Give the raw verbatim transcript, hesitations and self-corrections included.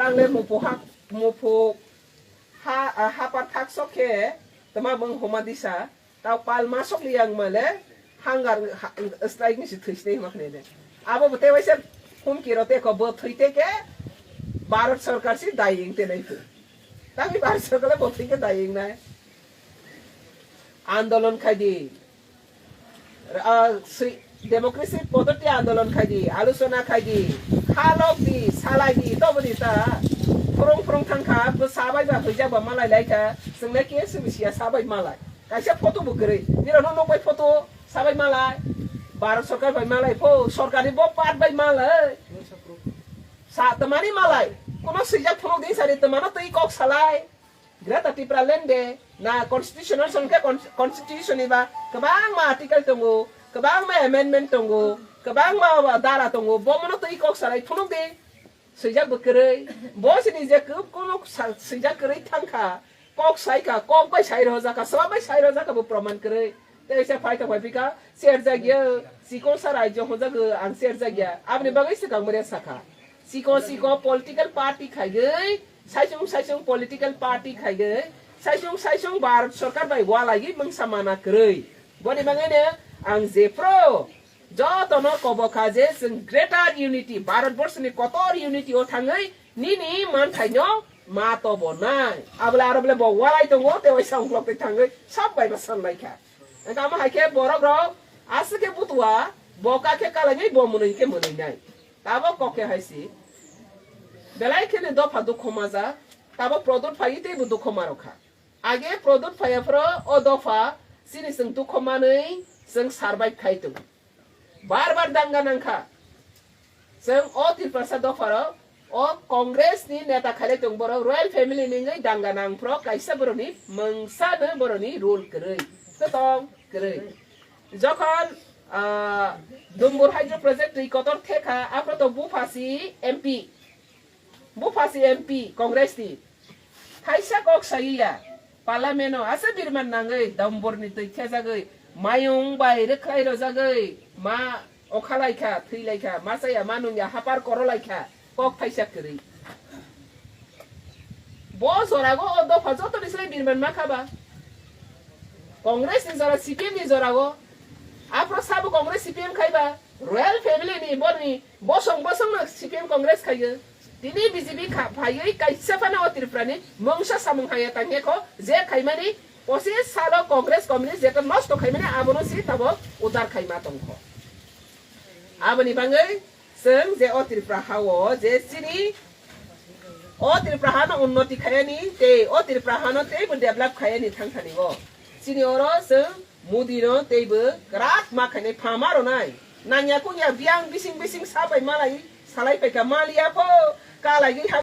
Ang le muphu ha, muphu ha, ah, hapar thak sok khe tama bwng homa disa, tau pal ma sok li yang ma le hangar ha, strike ni si thwi sini ma khne de. Abo bo te waisa hum kiro te ko bo thwi te ke Bharat sarkar si daying te nai tu. Tami Bharat sarkar le bo thwi ke daying nai. Andolon khai di. Ah, swi-, democracy podotti andolon khai di, aluchona khai di, kha lok di, salai di, tobo di ta. Phurung phurung thang kha, bo sabai ba hwijak ba malai lai kha, chwng le K S U B siya sabai malai. Kaisa photo bo kwrwi, nirok no nok bai photo sabai malai, Bharat sarkar bai malai, pho sarkar ni bo part bai malai. Sa tamani malai, kono swijak phunuk di sari tamano twi kok salai. Greater Tipraland de na constitutional song khe con-, constitution ni ba kwbangma article tongo, kwbangma amendment tongo, kwbangma dara tongo, bomono twi kok salai phunuk di. Swijak bo kwrwi, bo sini je kub kunu sa-, swijak kwrwi thang kha, kok sai kha, kok bai sai rojak kha, swbak bai sai rojak kha bo proman kwrwi. Tei se phai tongphai phika, serjak ya, chikon sa rajyo hwnjak, ang serjak ya. Aboni bagwi swkang mare sakha. Chikon chikon political party khaigwi, saisung saisung political party khaigwi, saisung saisung Bharat sarkar bai walaiwi mungsa mana kwrwi. Boni bagwino ang jephru jotono kobo kha je chwng greater unity, Bharat borshni kotor unity o thangwi nini manthaino ma tobo nai. Abole aro bole bo walai tongo, tei waisa ungklok tei thangwi sab bai ba san lai kha. Engkha omo hai khe borok rok aswk khe butua, bo ka khe kalainai, bo mwnwi khe mwnwi nai. Tabok kok khe hai si. Belai kheno dopha dukho majak, tabok Pradyot phaiwi teibo dukho ma rw kha. Age Pradyot phaiya phro o dopha chini chwng dukho manwi chwng survive khai tongo. Bar bar danga nang kha. Chwng o Tiprasa dopharok o Congress ni neta khailai tong borok, royal family ni wngwi danga nang phro kaisa borokni mungsa no borokni role kwrwi, kwtong kwrwi. Jokhon, ah, Dumbur Hydro Project twi kotor thekha, aphro to bupha si M P. Bupha si M P Congress ni. Thaisa kok sawi ya. Parliament o asa birman nangwi, Dumbur ni twi thejagwi, mayung bai rwkhlai rojagwi, ma okha lai kha, thwi lai kha, ma chaya, ma nung ya, hapar koro lai kha, kok thaisa kwrwi. Bo jorago o dopha joto ni slai birman ma kha ba. Congress ni jora, C P M ni jorago. Aphro sabo Congress C P M khai ba. Royal family ni borni bosong bosong no C P M Congress khai yo. Tini B J P kha phaiwi kaisa phano o Tripura ni mungsa samung haya tang khe kho je khaimani pochis salo Congress communist jeta nosto khaimani abono si tabo udar khaima tong kho. Aboni bangwi chwng je o Tripura ha o je chini o Tripura ha no unnoti khayani tei o Tripura ha no teibo develop khayani thang thani o. Chini oro chwng Modi no teibo kwrak ma khainai phama rwnai. Nangya kungya biyang bising bising sabai malai salai paikha maliya pho kalai gwi ha